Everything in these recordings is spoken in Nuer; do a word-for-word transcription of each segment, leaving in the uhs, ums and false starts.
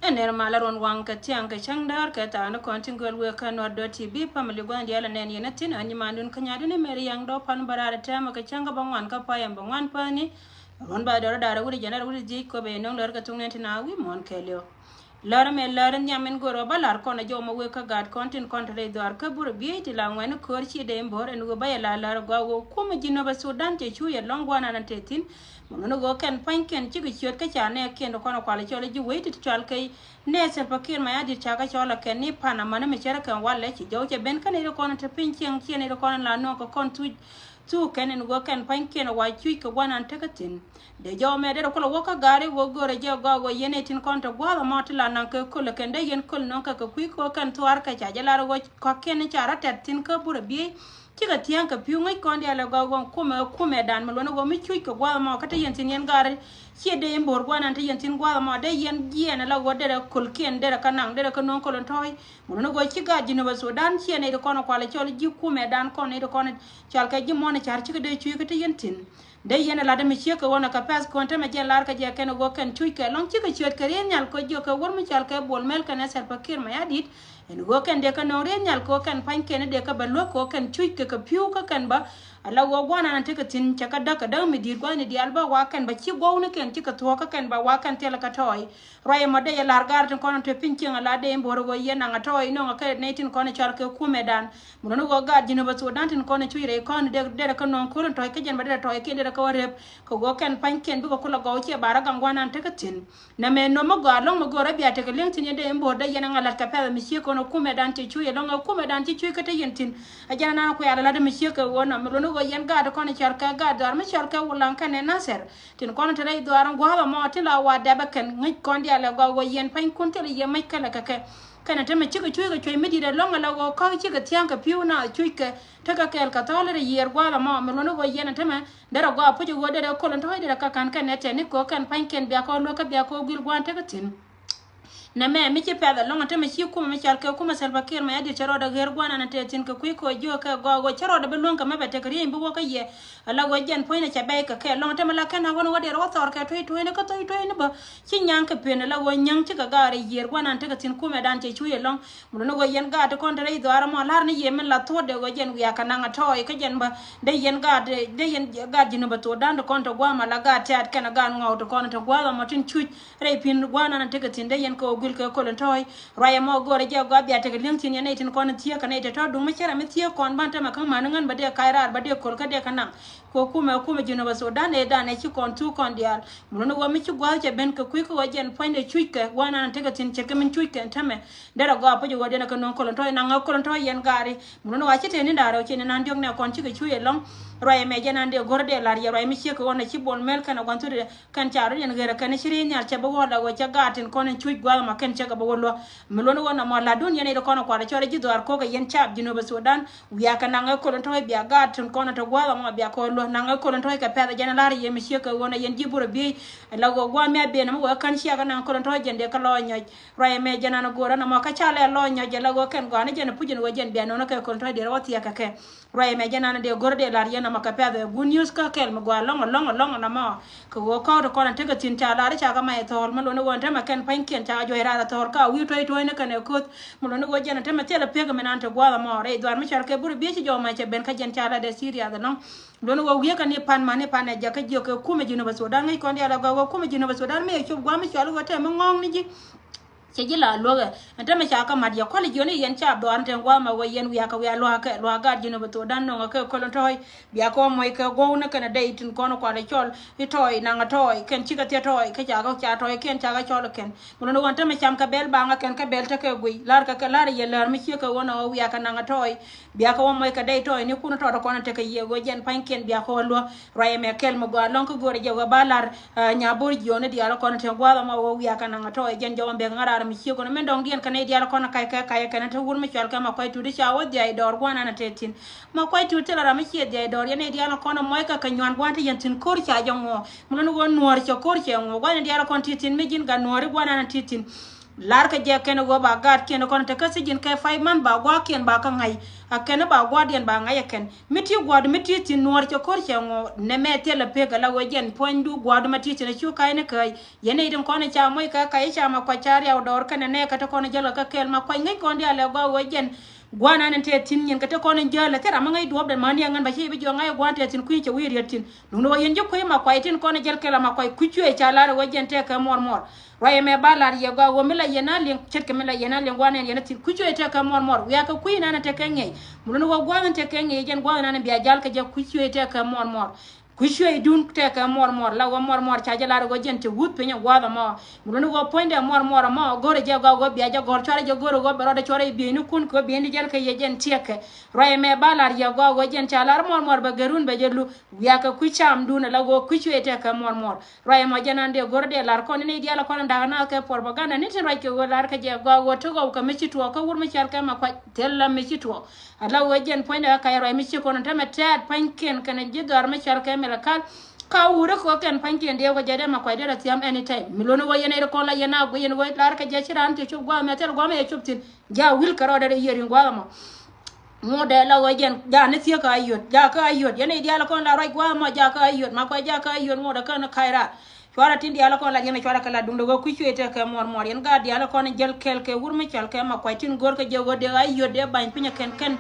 Ner malä ruɔ̱n waŋ kɛ thiaŋ kɛ cäŋ däär kɛ thaani kɔn tin göl wëë kä Nuer dot T V family gua̱n diaal ɛ nɛn yɛn ɛ thi̱n ɛ nyimandun kä nyaadun ɛ Mɛr Yaŋ dɔ̱ pan bä raar ɛ tɛmɛ kɛ cäŋ kä bä ŋuan kä pay ɛn bä ŋuan päni. Ruɔ̱n ba dɔr da̱r ɛ wut ɛ jɛn da̱r ɛ wut ɛ dhiec kop ɛ nöŋ lär kɛ thok nɛn tin a wi̱i̱ muɔ̱ɔ̱n kɛɛliw. Lär mɛ lär nhiam in go̱r ɔ bä la̱r kɔn a jɔw mɛ wek kä gat kɔn tin kɔn te rɛy dhɔaar kä burɛ biey ti la ŋuɛn ko̱r ci dee in bo̱r ɛn wek bä yɛ la lär gɔaa wek kumɛ ji̱ nöbɛ Sudan cɛ cu yɛ lɔ̱ŋ gua̱a̱r nan te thi̱n. Mɛ luni wek kɛn pa̱nykiɛn cikɛ ciöt kä ca nɛɛkiɛn ti kɔn a kual cɔl ji̱ wec ti cual kɛ nɛɛ Salva Kiir Mayardit ca kä cɔl a kɛn ni pan amäni mɛ cärä kɛn walɛ ci jɔw cɛ ben kä nɛy ti kɔn te piny cieŋ ciɛ nɛy ti kɔn la nööŋ kɛ kɔn thuc. Thuk kɛn in wä kɛn pa̱nykiɛn wa cuc kɛ gua̱nan tekä thi̱n. Dee jɔw mɛ derɛ kulɛ wä kä gaari wä görɛ jɛ gɔaa wä yɛn ɛ tin kɔn te gua̱a̱th ɛmɔ ti la naŋ kɛ köl ɛ kɛn dee yɛn köl nöŋ kɛ kɛ kui̱ kɛ wä kɛn thuaar kɛ ca jɛ lar wä kɔ̱kiɛn ca rɔ tɛt thi̱n kä burɛ biey. Cikɛ thia̱a̱ŋ kɛ pi̱w ŋäc kɔn diaal ɛ gɔaa wä kumɛ kumɛ dan mi luɔ̱n ɛ wä mi cuc kɛ gua̱a̱th ɛmɔ kä te yɛn thi̱n yɛn gaari. Ciɛ dee in bo̱o̱r gua̱nan te yɛn thi̱n gua̱a̱th ɛmɔ dee yɛn jiɛɛn ɛ la wä derɛ köl kiɛn derɛ kä naŋ derɛ kä no̱o̱ŋ köl in tɔ̱ɔ̱c. Mun ni gɔɔ ci gaat Jinub Sudan ciɛ nɛy ti kɔn kualɛ cɔl ji̱ kumɛ dan kɔn nɛy ti kɔn cɔal kɛ ji̱ mɔn car cikɛ dee cui̱ kä te yɛn thi̱n. Dee yɛn ɛ lat mi ciek kɛ ɣɔn ɛ kɛ pɛth kɔn te mɛ jɛn lar kɛ jɛ kɛn ɛ ɣöö kɛn cuc kɛ lɔŋ cikɛ ciöt kɛ riet nhial kɛ jiök kɛ wär mi cɔal kɛ Bol Mel kɛn ɛ Salva Kiir Mayardit. Ɛn ɣöö kɛn dee kɛ nöŋ riet nhial kɛ ɣöö kɛn pa̱ny kɛn dee kɛ bɛ luäk kɛ ɣöö kɛn cuc kɛ kɛ pi̱w kä kɛn bä. Ala ɣöö gua̱nan tekɛ thi̱n cɛ kɛ däk kɛ däk mi di̱i̱t gua̱ni diaal bä wa kɛn bä ci gɔwni kɛn cikɛ thuɔ̱k kä kɛn bä wa kɛn thilɛ kɛ tɔɔy. Ruac ɛmɔ dee yɛ la̱r gaar tin kɔn in te piny cieŋ a la dee in bo̱r ɣöö yɛn naŋ a tɔɔy nɔŋ a kɛ nɛy tin kɔn in cɔal kɛ kumɛ dan. Mun ni ɣöö gaat Jinub Sudan tin kɔn in cuc rɛy kɔn in dee derɛ kä nöŋ ko̱r in tɔc kä jɛn bä derɛ tɔɔy kiɛn derɛ kä wä rep. Kɛ ɣöö kɛn pa̱ny kiɛn bikɛ kulɛ gɔw ciɛ ba rɔ gaŋ gua̱nan tekɛ thi̱n. Nɛ mɛ nöm mi gɔaa lɔ̱ŋ mi go̱o̱r a bia tekɛ li̱eŋ thi̱n yɛn dee in bo̱r dee yɛn a ŋalat kɛ pɛth mi ciek kɔn a kumɛ dan cɛ cuc ɛlɔ̱ŋ a kumɛ dan ci cuc kä te yɛn thi̱n. A jɛn a nan kuɛ a la lat mi ciek kɛ ɣöö nɔm mi luɔ̱n ɣöö yɛn gaat kɔn in cɔal kɛ gaat dhɔaar mi cɔal kɛ Wulaŋ kɛn ɛ Nathɛr. Tin kɔn te rɛy dhɔaar in gua̱a̱th ɛmɔ ti la wa dɛpɛ kɛn ŋäc kɔn diaal ɛ gɔaa wä yɛn pa̱nykun thilɛ yɛ mäc kɛlɛ kɛ kɛ. Kɛnɛ te mɛ cikɛ cuc kɛ cuec mi di̱t ɛlɔ̱ŋ ala ɣöö kä cikɛ thia̱a̱ŋ kɛ pi̱w na cuc kɛ tekɛ kɛɛl kɛ thɔɔl rɛy yiëër gua̱a̱th ɛmɔ mi luɔ̱n ɣöö yɛn te mɛ derɛ gɔaa puc ɣöö derɛ köl in tɔ̱ɔ̱c derɛ kä ka̱n kɛn ɛ tɛn ni kɛ ɣöö kɛn pa̱nykɛn bia kɛ ɣöö luäk kä bia kɛ ɣöö guil gua̱a̱n tekɛ thi̱n. Nɛ mɛ mi ci pɛth ɛlɔ̱ŋ te mɛ ci kumɛ mi cɔal kɛ kumɛ Salva Kiir Mayardit cɛ rɔɔdɛ ɣer gua̱a̱n ɛn tɛ thi̱n kɛ kui̱ kɛ ɣöö jiök kɛ gɔaa ɣöö cɛ rɔɔdɛ bi luäŋ kɛ mɛ bɛ tek rieny bi wä kä yɛ. Ala ɣöö jɛn puɔ̱nydɛ cɛ bɛy kɛ kɛ lɔŋ te mi la kɛn a ɣän wä dee rɔ wä thɔɔr kɛ tuɔ̱c tuɔ̱cni kä tuɔ̱c tuɔ̱cni bä. Ci nyaŋ kɛ pen ala ɣöö nyaŋ cikɛ gaar yiëër gua̱nan tekɛ thi̱n kumɛ dan cɛ cuc ɛlɔ̱ŋ. Mun ni ɣöö yɛn gaat ti kɔn te rɛy dhɔaar ɛmɔ la̱r ni yɛ min la thuɔ̱t dee ɣöö jɛn wiaa kɛ naŋ a tɔɔy kä jɛn bä. Dee yɛn gaat dee yɛn gaat Jinub Thudan ti kɔn te gua̱a̱m ala gaat tɛ̈t kɛn a gaat ŋɔw ti kɔn te gua̱a̱th ɛmɔ tin cuc. Rɛy pi̱n gua̱a̱r nan tekɛ thi̱n dee yɛn kɛ ɣöö guil kɛ köl in tɔɔy. Ruac ɛmɔ go̱o̱rɛ jɛ gɔaa bia tekɛ li̱eŋ thi̱n yɛn nɛy tin kɔn in thieek kɛ nɛy te tɔ̱ duŋ mi cärɛ mi thieek kɔn ban tämɛ kä ma̱ni ŋän bä dee kac raar bä dee köl kä dee kä naŋ. Kɛ kumɛ kumɛ Jinub Sudan ëë dan ɛ ci kɔn thuk kɔn diaal. Mun ni ɣöö mi ci gua̱a̱th cɛ ben kɛ kui̱ kä ɣöö jɛn puɔ̱nydɛ cuc kɛ gua̱a̱r nan tekɛ thi̱n ce̱tkɛ min cuc kɛ tämɛ. Derɛ gɔaa puc ɣöö dɛn ɛ kɛ nöŋ köl in tɔɔy naŋ ɛ köl in tɔɔy yɛn gaari. Mun ni ɣöö a ci tëë ni da̱a̱r ɣöö ci ni nan diɔ̱k nɛ kɔn cikɛ cuc ɛlɔ̱ŋ. Ruac ɛmɛ jɛn an dee go̱r dee la̱r yɛ ruac mi ciek kɛ ɣöö na ci Bol Mel kɛn a gua̱n thut kɛn ca rot yɛn ɣer kɛn ci ri̱i̱n nhial cɛ bi wä la wä cɛ gaat tin kɔn in cuc gua̱a̱th ma kɛn cɛ kɛ bi wä luɔ. Mi luɔ̱n wä na mɔ latdun yɛn i̱ ti kɔn kuat cɔl ji̱ dhuaar ko̱k ɛ yɛn caap Jinub Sudan. Wiaa kɛ naŋ ɛ köl in tɔ̱ɔ̱c bia gaat tin kɔn in te gua̱a̱th mɔ bia kɛ wä luɔ naŋ ɛ köl in tɔ̱ɔ̱c kɛ pɛth ɛ jɛn lar yɛ mi ciek kɛ ɣöö na yɛn ji̱ burɛ biey. Ɛ la ɣöö gua̱a̱th mi a ben mi wä kän ciek ɛ naŋ köl in tɔ̱ɔ̱c jɛn dee kä lɔɔc nyɔc. Ruac ɛmɛ jɛn an go̱o̱r ɛn ɛmɔ kä ca lɛ lɔɔc nyɔc ɛ la ɣöö kɛn gɔaa ni jɛn ɛ puc in ɣöö jɛn bia no̱n ɛ kɛ köl in tɔ̱ɔ̱c dee rɛ wä thia̱k kɛ kɛ. Ruac ɛmɛ jɛn an dee go̱r dee lar yɛn ɛmɔ kɛ pɛth ɛ good news kä kɛl mi gɔaa lɔ̱ŋ lɔ̱ŋ lɔ̱ŋ ɛn ɛmɔ. Kɛ ɣöö kɔ̱k ti kɔn in tekɛ thi̱n ca lar i̱ ca kɛ mac ɛ thɔɔl mi luɔ̱n i̱ ɣöö in tämɛ kɛn pa̱nykɛn ca jɔ̱ɔ̱c raar ɛ thɔɔl ka wi̱i̱ tuɔ̱c tuɔ̱ɔ̱cni kɛn ɛ ko̱th. Mi luɔ̱n i̱ ɣöö jɛn in tämɛ thilɛ pek ɛmɛ nan te gua̱a̱th ɛmɔ rɛy dhuaar mi cɔal kɛ burɛ biec ci jɔw mac cɛ ben kä jɛn ca lat ɛ Syria ɛlɔ̱ŋ. Mi luɔ̱n i̱ ɣöö wi̱i̱ kɛ ni pan mani pan ɛ jakä jiök kɛ kumɛ Jinub Sudan ŋäc kɔn diaal ɛ gɔaa ɣöö kumɛ Jinub Sudan mi ɛ cop gua̱a̱th mi cɔal i̱ ɣöö tɛmɛ ŋɔ̱ɔ̱ŋni ji̱. Cɛ ji̱ la luäk ɛ ɛn tämɛ ca kä mat yɛ kua̱l jiɔni yɛn ca dhuaar ni te gua̱a̱th ma wä yɛn wiaa kɛ wiaa lua̱a̱ kɛ lua̱a̱ gaat Jinub Thudan nöŋ ɛ kɛ köl in tɔ̱ɔ̱c. Bia kɛ wä mɔc kɛ guɔ̱w ni kɛn a dɛy tin kɔn kualɛ cɔl i̱ tɔ̱ɔ̱c naŋ a tɔ̱ɔ̱c kɛn cikɛ thiɛ tɔ̱ɔ̱c kä ca kɛ ca tɔ̱ɔ̱c kɛn ca kɛ cɔl kɛn. Mun ni ɣöö ɛn tämɛ cam kɛ bɛl baŋä kɛn kä bɛl tekɛ guic lar kɛ kɛ lar yɛ lär mi ciek kɛ ɣöö na ɣöö wiaa kɛ naŋ a tɔ̱ɔ̱c. Bia kɛ wä mɔc kɛ dɛy tɔ̱ɔ̱c ni kun tɔ̱ɔ̱t kɔn tekɛ yiëë ɣöö jɛn pa̱nykiɛn bia kɛ wä luäk. Ruac ɛmɛ kɛl mi gɔaa lɔ̱ŋ kä go̱o̱rɛ jɛ wä ba lar. Nyabo̱r jiɔni diaal kɔn te gua̱a̱th ɛmɔ wä wiaa kɛ naŋ a tɔ̱ɔ̱c jɛn jɔw ɛn bek ŋa̱ raar mi ciek kɔn min dɔ̱ŋ diɛn kɛ nɛy diaal kɔn kac kɛ kac kɛn te wur mi cɔal kɛ ma kuac tut i̱ ca wä dhiac dɔɔr gua̱a̱r nan te thi̱n. Ma kuac tut thilɛ ram mi ciɛ dhiac dɔɔr yɛn nɛy diaal kɔn mɔc kɛ kɛ nyuan gua̱a̱r te yɛn thi̱n ko̱r ca jɛ ŋuɔ. Mi lɔni wä nuɔ̱ɔ̱r cɛ ko̱r cɛ ŋuɔ gua̱a̱r yɛn diaal kɔn ti thi̱n mi ji̱n gat nuɔ̱ɔ̱r i̱ gua̱a̱r nan ti thi̱n. Lar kɛ jɛ kɛn ɣöö ba gaatkiɛn kɔn te kä sijin kɛ five month ba gua̱a̱kiɛn ba kä ŋa̱c. A kɛn ba gua̱a̱diɛn ba ŋa̱c ɛ kɛn. Mi ti gua̱a̱d mi ti thi̱n nuɔ̱ɔ̱r cɛ ko̱r cɛ ŋɔ nɛmɛ thilɛ pek ala ɣöö jɛn puɔ̱nydu gua̱a̱d ma ti thi̱n a cu ka̱c ni käc. Yɛn nɛy tin kɔn ca moc kɛ kac ca Makuac ca riaw dɔɔr kɛnɛ nɛ kɛ te kɔn jäl kɛ kɛɛl Makuac ŋäc kɔn diaal ɛ gɔaa ɣöö jɛn gua̱a̱nan in te thi̱n nyin kɛ te kɔn jäl ɛ thil ram mi ŋäc duɔ̱ɔ̱pdɛ mäni aŋän ba ci bi jiɔk ŋa̱c ɛ gua̱a̱n te thi̱n kui̱ cɛ wi̱i̱ riet thi̱n. Duundɛ ɣöö yɛn ji̱ kui̱ Makuac tin kɔn jäl kɛɛl a Makuac kui̱ cuëë ca lar ɛ ɣöö jɛn tekɛ muɔr muɔr. Ruac ɛmɛ ba lar yɛ gɔaa ɣöö mi la yɛn a liŋ ce̱tkɛ mi la yɛn a liŋ gua̱a̱n ɛn yɛn a thi̱n kui̱ cuëë tekɛ muɔr muɔr. Wiakɛ kui̱ nan tekɛ ŋiɛc. Mi luni ɣöö gua̱a̱n in tekɛ ŋiɛc jɛn gua̱a̱n nan in bia jal kɛ jɛ kui̱ cuëë tekɛ muɔr muɔr. Kui̱ cuëëcdun tekɛ muɔr muɔr la ɣöö muɔr muɔr ca jɛ lar ɣöö jɛn te wuth piny ɛ gua̱a̱th ɛmɔ. Mi luni ɣöö puɔ̱nydɛ muɔr muɔr ɛmɔ go̱rɛ jɛ gɔaa ɣöö bia jɛ gɔ̱r cuarɛ jɛ go̱rɛ ɣöö bɛ rɔɔdɛ cuarɛ bieynikun kɛ ɣöö bieyni jäl kɛ yɛ jɛn tiɛkɛ. Ruac ɛmɛ ba lar yɛ gɔaa ɣöö jɛn ca lar muɔr muɔr bɛ gɛrun bɛ jɛ lu. Wiakɛ kui̱ camdun ala ɣöö kui̱ cuëëc tekɛ muɔr muɔr. Ruac ɛmɔ jɛn an dee go̱r dee lar kɔn ni nɛy diaal kɔn da̱a̱k naath kɛ puɔr propaganda ni tin ruac kɛ ɣöö lar kɛ jɛ gɔaa ɣöö ti ɣɔw kɛ mi ci tuɔɔk kä wur mi cal kɛ Makuac thil la mi ci tuɔɔk. Ala ɣöö jɛn puɔ̱nydɛ kä kac ruac mi ci kɔn tämɛ tɛɛt pa̱nykiɛn kɛnɛ ji̱ dhɔaar mi cal kɛ Malakal. Ka wurä kɛ ɣöö kɛn pa̱nykiɛn dee kɛ jɛ dee Makuac dee rɔ thiam anytime. Mi luni ɣöö yɛn nɛy ti kɔn la yɛn a guic yɛn ɣöö lar kɛ jɛ ci raan ti cop gua̱a̱th mɛ thil gua̱a̱th mɛ yɛ cop thi̱n. Ja wil kɛ rɔɔdɛ dee yiëë ri̱ŋ gua̱a̱th ɛmɔ. Ŋot dee la ɣöö jɛn ja ni thiekä a yot, jakä a yot. Yɛn nɛy diaal kɔn la ruac gua̱a̱th ɛmɔ jakä a yot. Makuac jakä a yot ŋot dee kän kac raar. Cuarɛ tin diaal kɔn la yɛn cuarɛ kɛ la duŋdɛ ɣöö kui̱ cuëëc tekɛ muɔr muɔr. Yɛn gaat diaal kɔn jäl kɛɛl kɛ wur mi cɔal kɛ Makuac tin go̱rkɛ jɛ ɣöö dee a yot dee ba̱ny piny ɛ kɛn kɛn.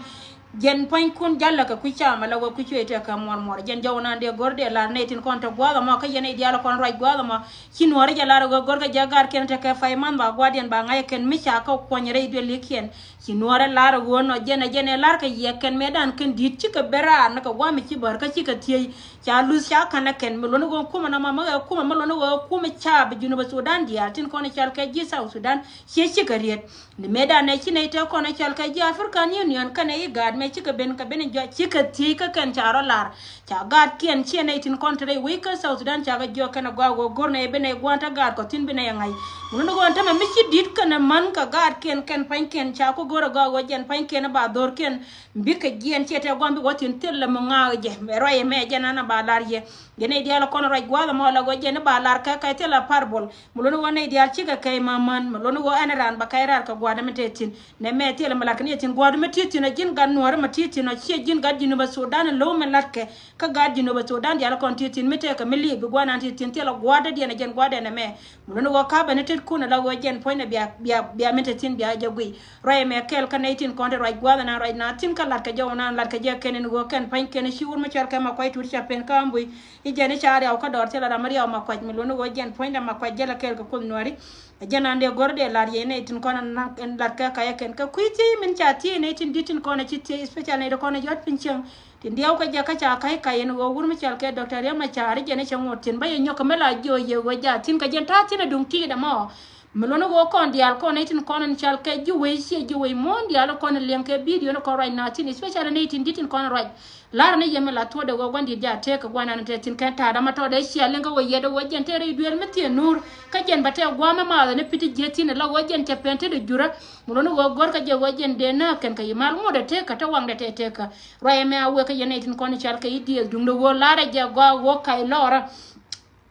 Jɛn pua̱nykun jalä kɛ kui̱ cam ala ɣöö kui̱ cuëëc tekɛ muɔr muɔr. Jɛn jɔw nan dee go̱r dee lar nɛy tin kɔn te gua̱a̱th ɛmɔ kä yɛn nɛy diaal kɔn ruac gua̱a̱th ɛmɔ. Ci nuɔ̱ɔ̱ri jɛ lar ɣöö go̱rkɛ jɛ gaatkiɛn tekɛ five month ba gua̱a̱diɛn ba ŋa̱c ɛ kɛn mi ca kɛ kuɔny rɛy duëlikiɛn. Ci nuɔ̱ɔ̱rɛ lar ɣöö nɔ jɛn ɛ jɛn ɛ lar kɛ yɛ kɛn mëëdan kɛn di̱t cikɛ ben raar ni kɛ gua̱a̱m mi ci bär kä cikɛ thiec. Ca luth ca ka̱n ɛ kɛn mi luɔ̱ni ɣöö kumɛ nɔmɔ mi ɣɛ kumɛ mi luɔ̱ni ɣöö kumɛ caap Junub Sudan diaal tin kɔn i̱ cal kɛ ji̱ South Sudan. Ciɛ cikɛ riet ni mëëdan ɛ ci nɛy te kɔn i̱ cal kɛ ji̱ African Union kɛnɛ i̱ gaat mɛ cikɛ ben kɛ ben i̱ jɔc cikɛ thiec kä kɛn ca rɔ lar. Ca gaatkiɛn ciɛ nɛy tin kɔn te rɛy wec kä South Sudan ca kɛ jiɔk kɛn ɛ gɔaa ɣöö go̱r nɛy bi nɛy gua̱a̱n te gaatkɔ thi̱n bi nɛy ɛ ŋa̱c. Ŋun ni ɣöö tämɛ mi ci di̱t kɛnɛ män kɛ gaatkiɛn kɛn pa̱nykiɛn ca ku go̱r ɛ gɔaa ɣöö jɛn pa̱nykiɛn ɛ ba dho̱rkiɛn bi kɛ jiɛn ciɛ tɛ gua̱a̱n bi wä thi̱n thil lɛ mi ŋa̱a̱k jɛ. Mɛ ruac ɛmɛ jɛn an ɛ ba lar yɛ. Jɛ nɛy diaal kɔn ruac gua̱a̱th ɛmɔ la ɣöö jɛn ɛ ba lar kɛ kɛ thil ɛ parable. Mi luni ɣöö nɛy diaal cikɛ kɛy ma̱män mi luni ɣöö ɛn ɛ raan ba kɛy raar kɛ gua̱a̱th ɛmɛ tɛ thi̱n. Nɛ mɛ thilɛ mi la̱t kɛ ni ɛ thi̱n gua̱a̱th mi ti thi̱n ɛ ji̱n gat nuɔ̱ɔ̱ri mi ti thi̱n ɔ ciɛ ji̱n gat Junub Sudan lo̱w mi la̱tkɛ. Kä gat Junub Sudan diaal kɔn ti thi̱n mi tëëkɛ mi liip bi gua̱a̱th nan ti thi̱n thilɛ gua̱a̱th dädiɛn ɛ jɛn gua̱a̱th ɛn ɛmɛ. Mi luni ɣöö ka̱pɛ ni tet kun ɛ la ɣöö jɛn puɔ̱nydɛ bia bia bia mi te thi̱n bia jɛ guiy. Ruac ɛmɛ kɛl kä nɛy tin kɔn ti ruac gua̱a̱th ɛn an ruac na thi̱n kä la̱t kɛ jɛ wä nan la̱t kɛ jɛ kɛn in ɣöö kɛn pa̱ny kɛn ci wur mi cɔl kɛ Makuac Tuut ca pen kä Ambuc. I̱ jɛn i̱ ca riaw kä dɔɔr thilɛ ram mi riaw Makuac mi luni ɣöö jɛn puɔ̱nydɛ Makuac jɛl ɛ kɛl kɛ Kuoth Nuääri. Ɛ jɛn an dee go̱r dee lar yɛ nɛy tin kɔn in la̱t kɛ ka̱yä kɛn kɛ kui̱ thiec min ca thiec nɛy tin di̱t tin kɔn a ci thiec especially nɛy ti kɔn a jɔt piny cieŋ. Tin diɛw kä jɛ kä ca ka̱c ka̱c in ɣöö wur mi cɔal kɛ Doctor Riek Machar i̱ jɛn i̱ cɛ ŋot thi̱n bä yɛ nyɔk kɛ mi la jiɔ yɛ ɣöö ja thi̱n kɛ jɛn ta̱a̱ thi̱n a duŋ ti̱i̱t ɛmɔ. Mi luɔ̱ni ɣöö kɔn diaal kɔn nɛy tin kɔn in cɔal kɛ ji̱ wec ciɛ ji̱ wec muɔ̱ɔ̱n diaal kɔn in liɛŋ kɛ bidio ni kɔn ruac na thi̱n especially nɛy tin di̱t tin kɔn in ruac. Lar ni yɛ mi la thuɔ̱ɔ̱dɛ ɣöö gua̱n di̱t ja tëëk kɛ gua̱n an tɛ thi̱n kɛn ta̱a̱dä ma tɔɔdɛ ciɛ liŋ kä ɣöö yɛt ɣöö jɛn tëë rɛy duëël mi thiee nuur. Kä jɛn bɛ tɛk gua̱a̱m mi maath ni pi̱t ti jieth thi̱n la ɣöö jɛn cɛ pɛn tetdɛ jurä. Mi luɔ̱ni ɣöö go̱rkä jɛ ɣöö jɛn dee nääk kɛn kɛ yi mal ŋotdɛ tëëkä te waŋdɛ tɛ tëëkä. Ruac ɛmɛ a wëë kä yɛn nɛy tin kɔn i̱ cal kɛ i̱ diëëth duŋdɛ ɣöö la̱rä jɛ gɔaa ɣöö kac lɔɔrä.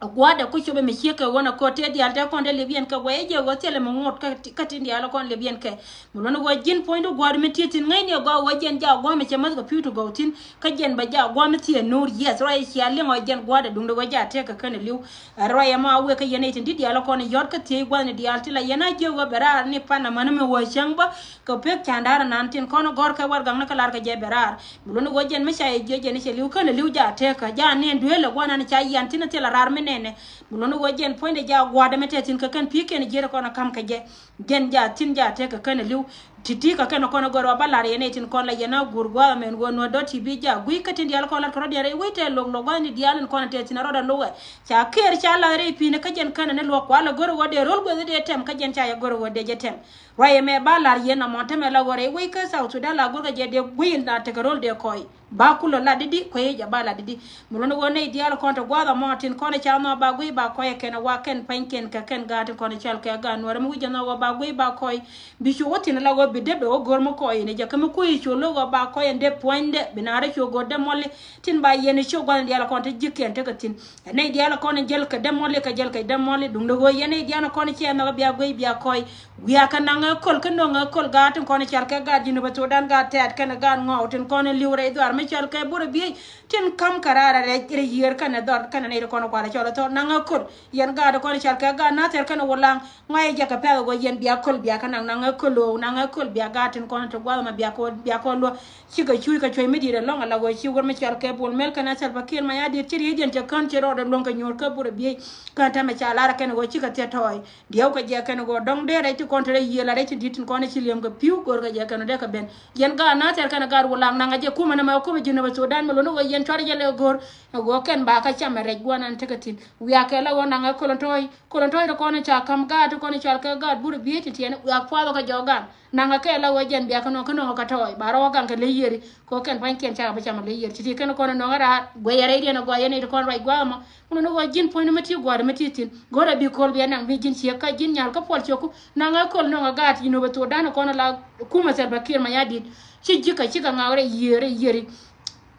Gua̱a̱dɛ ku copɛ mi ciek kɛ ɣöö nɛ ko̱t tëë diaal tɛ kɔn tɛ liep yɛn kɛ gua̱a̱ i̱ jɛ ɣöö thilɛ mi ŋot kä ti diaal kɔn liep yɛn kɛ. Mi luɔ̱ni ɣöö ji̱n puɔ̱nydu gua̱a̱du mi ti̱i̱ thi̱n ŋäcni ɛ gɔaa ɣöö jɛn jaak gua̱a̱m mi cɛ mäth kɛ pi̱w ti gɔw thi̱n. Kä jɛn bɛ jaak gua̱a̱m mi thiee nuur yieth ruac cia liŋ ɣöö jɛn gua̱a̱dɛ duŋdɛ ɣöö jaak tëëk kɛ kɛn ɛ li̱w. Ɛ ruac ɛmɔ a wëë kä yɛn nɛy tin di̱t diaal kɔn i̱ yɔ̱t kä thiec gua̱a̱thni diaal ti la yɛn a jiök ɣöö bɛ raar ni pan amäni mi wä cäŋ bä. Kɛ pek ca̱n da̱r ɛnan tin kɔn i̱ gɔ̱r kɛ warɛgakni kä lar kɛ jɛ bɛ raar. Mi luɔ̱ni ɣöö jɛn mi ca yɛ jiök jɛn i̱ cɛ li̱w kɛn ɛ li̱w jaak tëëkä jaak ni ɛn dueelɛ gua̱a̱th nan ca yian thi̱n ɛ thilɛ raar mi nɛnɛ. Mi luɔ̱ni ɣöö jɛn puɔ̱nydɛ jaak gua̱a̱dɛ mi tɛth thi̱n kɛ kɛn pi̱i̱ kɛn ji̱ rɛ kɔn ɛ ka̱m kɛ jɛ. Jɛn ja thi̱n ja tëëkɛ kɛn ɛ li̱w. Ti̱ti̱ kɛ kɛn ɛ kɔn ɛ gör ɔ bä lar yɛn nɛy tin kɔn la yɛn a guur gua̱a̱th ɛmɛn ɣöö nuɔ̱t dɔ̱t ti bi ja gui̱c kä tin diaal kɔn lat kɛ rɔ̱diɛn rɛy wec tɛɛ lo̱k lo̱k gua̱a̱thni diaal in kɔn ɛ tɛth thi̱n ɛ rɔɔdɛ lo̱k ɛ. Ca kɛɛr ca la̱th rɛy pi̱i̱ni kä jɛn kɛn ɛ ni luɔ̱k kualɛ gör ɛ ɣöö dee ro̱l guäth dee tɛm kä jɛn ca yɛ gör ɛ ɣöö dee jɛ tɛm. Ruac ɛmɛ ba lar yɛn ɛmɔ tɛmɛ la ɣöö rɛy wec kä South Sudan la gör kɛ jɛ dee gui̱c in la tekɛ ro̱l dee kɔc. Ba kulɛ lat di̱t di̱ kuɛ yec ɛ ba lat di̱t di̱. Mi luɔ̱ni ɣöö nɛy diaal kɔn te gua̱a̱th ɛmɔ tin kɔn ɛ ca nhɔk ba guic ba kɔc ɛ kɛn ɛ wa kɛn pa̱nykiɛn kɛ kɛn gaat tin kɔn ɛ cɔal kɛ gaat nuɔ̱ɔ̱rä mi wi̱c ɛ nhɔk ɣöö ba guic ba kɔc. Bi cu wä thi̱n ɛ la ɣöö Bi dee bɛ wä go̱r mi kɔc in jɛ kä mi kui̱ cu lo̱k ɣɔɔ ba kɔc in dee puɔ̱nydɛ bi na rɛ cu go̱r dee mɔli. Tin ba yɛn i̱ cu gua̱n in diaal kɔn te ji̱ kiɛn tekɛ thi̱n. Ɛn nɛy diaal kɔn in jäl kɛ dee mɔli kɛ jäl kɛ dee mɔli duŋdɛ ɣöö yɛn nɛy diaal kɔn in ciɛ nhɔk bia guic bia kɔc. Wiakɛ naŋ ɛ köl kä no̱ŋ ɛ köl gaat tin kɔn in cɔal kɛ gaat Jinub Thudan gaat tɛ̈t kɛn gaat ŋɔɔk tin kɔn in li̱w rɛy dhuaar mi cɔal kɛ burɛ biey. Tin ka̱m kɛ raar rɛc rɛy yiër kɛnɛ dhɔr kɛnɛ nɛy ti kɔn in kualɛ cɔl ɛ thɔr naŋ ɛ köl. Yɛn gaat in kɔn in cɔal kɛ gaat Nathɛr kɛnɛ Wulaŋ. Ŋuay jɛ kɛ pɛ̈th ɛ ɣöö yɛn bia köl bia kä naŋ naŋ ɛ köl ɣöö naŋ ɛ köl bia gaat tin kɔn ti gua̱th ɛmɛ bia kɔ bia kɔ luɔ. Cikɛ cuc kɛ cuec mi di̱i̱t ɛlɔ̱ŋ ala ɣöö ci wur mi cɔal kɛ Bol Mel kɛnɛ Salva Kiir Mayardit ci ri̱i̱cdiɛn cɛ kän ci rɔɔdɛ luäŋ kɛ nyuur kä burɛ biey. Kän tɛmɛ ca lar kɛn ɣöö cikɛ thiɛ tɔɔy. Diɛw kɛ jɛ kɛn ɣöö dɔ̱ŋ dee rɛc ti kɔn te rɛc yiëë la rɛc ti di̱t tin kɔn ci li̱em kɛ pi̱w go̱o̱r kɛ jɛ kɛn ɣöö dee kɛ ben. Yɛn gaat Nathɛr kɛnɛ gaat Wulaŋ naŋ ɛ jɛ kumɛ nɛmɛ ɛ kumɛ Jinub Thudan mi luni ɣöö yɛn cuarɛ jɛ lɛ go̱o̱r. Ɛ ɣöö kɛn ba kä cam ɛ rɛc gua̱n ɛn tekɛ thi̱n wiakɛ la ɣöö naŋ ɛ köl in tɔɔy. Köl in tɔ̱ɔ̱c ti kɔn in ca ka̱m gaat ti kɔn in cɔal kɛ gaat burɛ biey ti tiɛɛni wiak puath ɔ kɛ jɔk gaat. Naŋ ɛ kɛ la ɣöö jɛn bia kä nɔŋ kä nɔŋ kä tɔ̱ɔ̱c ba rɔw ɛ gaŋ kɛ ley yiëri. Kɛ ɣöö kɛn pua̱ny kiɛn cakɛ bi cam ɛ ley yiëri ti ti kɛn kɔn in nɔŋ ɛ raar guɛy ɛ rɛy diɛn ɛ gɔaa yɛn i̱ ti kɔn ruac gua̱a̱k ɛmɔ. Mun ni ɣöö ji̱n puɔ̱ny ni mi ti gua̱a̱r mi ti thi̱n. Go̱rɛ bi köl bia naŋ mi ji̱n ciek kä ji̱n nyal kä puɔl ciekku. Naŋ ɛ köl nɔŋ ɛ gaat Jinub Thudan kɔn in la kumɛ Salva Kiir Mayardit. Ci ji̱ kɛ cikɛ ŋaw rɛy yiëri yiëri.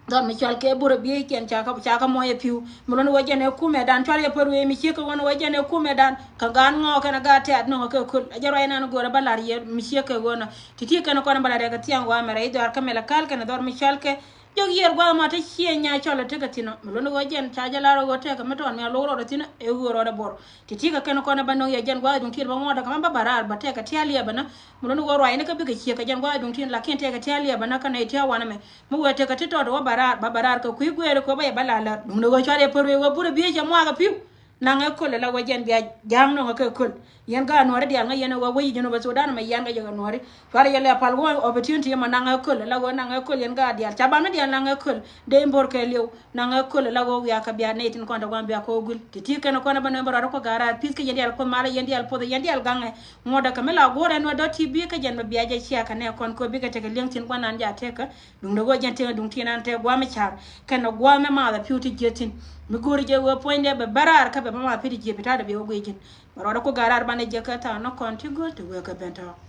Dhɔr mi cɔal kɛ burɛ biey kɛn ca kä ca kä mɔc ɛ pi̱w. Mi luni wä jɛn ɛ kumɛ dan cual yɛ pär wee mi ciek kɛ ɣöö ni wä jɛn ɛ kumɛ dan. Kä gaan ŋɔɔk kɛn ɛ gaat tɛ̈t nɔŋ ɛ kɛ köl ɛ jɛ ruac nan go̱o̱rɛ bä lar yɛ mi ciek kɛ ɣöö nɔ. Ti̱ti̱ kɛn kɔn ɛ bä lar yɛ kɛ thiaŋ wa mɛ rɛy dhɔr kä mɛ la kal kɛn ɛ dhɔr mi cɔal kɛ. Jɔk yiër gua̱a̱th ma te ciɛ nya cɔl ɛ tekɛ thi̱n ɔ mi luni wä jɛn ca jɛ lar ɛ ɣöö tekɛ mi tɔɔn mi a lo̱k rɔɔdɛ thi̱n ɛ ɣöö rɔɔdɛ bor. Ti̱ti̱ kɛ kɛn kɔn ɛ bä nöŋ yɛ jɛn gua̱a̱th duŋ ti̱i̱t bä ŋuɔ̱t ɛ kɛ ma bä bä raar bä tekɛ tia̱a̱ liɛpɛ nä. Mi luni wä ruacni kä bikɛ ciek kɛ jɛn gua̱a̱th duŋ ti̱i̱t lakin tekɛ tia̱a̱ liɛpɛ nä kä nɛy tia̱a̱ wanɛ mɛ. Mi wee tekɛ ti tɔt wä bä raar bä bä raar kɛ kui̱ gueeri kɛ wä bä yɛ bä la lär duŋdɛ ɣöö cuarɛ pär wee wä burɛ biey cɛ muakä pi̱w. Naŋ ɛ köl ɛ la wä jɛn bia ja̱a̱ŋ nɔŋ ɛ kɛ köl. Yɛn gaat nuɔ̱ɔ̱ri diaal ŋä yɛn ɛ wä wec Jinub Thudan mɛ yɛn kɛ jɛ kɛ nuɔ̱ɔ̱ri. Cuarɛ yɛ lɛ pal wä opportunity mɛ naŋ ɛ köl ɛ la wä naŋ ɛ köl yɛn gaat diaal ca bam ni diaal naŋ ɛ köl. Dee in bo̱r kɛ liw naŋ ɛ köl ɛ la wä wiak kɛ bia nɛy tin kɔn te gua̱a̱m bia kɛ wä guil. Ti ti kɛn kɔn ɛ bä nɔŋ bä rɔɔdɛ kɔ gaat raar pi̱th kɛ yɛn diaal kuoth malɛ yɛn diaal puɔth yɛn diaal gaŋɛ. Ŋuɔ̱t ɛ kɛ mi la guɔ̱ɔ̱r ɛn wä dɔ̱ ti bi kɛ jɛn bɛ bia jɛ cia kɛ nɛ kɔn kɛ bikɛ tekɛ li̱eŋ tin gua̱a̱n nan ja tekɛ. Duŋdɛ ɣöö jɛn tiŋ duŋ tin an te gua̱a̱m mi ca̱r kɛn ɛ gua̱a̱m mi maath ɛ pi̱w ti jiäth thi̱n. Mi go̱o̱ri jɛ ɣöö puɔ̱nydɛ bɛ bä raar kä bɛ bä maath pi̱w ti jiäth pi̱ ta̱a̱dɛ bɛ wä guic ji̱n. Bɛ rɔɔdɛ ku ga̱r raar banɛ jiäk kä tha̱a̱ŋ ni kɔn ti go̱o̱r ti wee kɛ ben tɔ̱.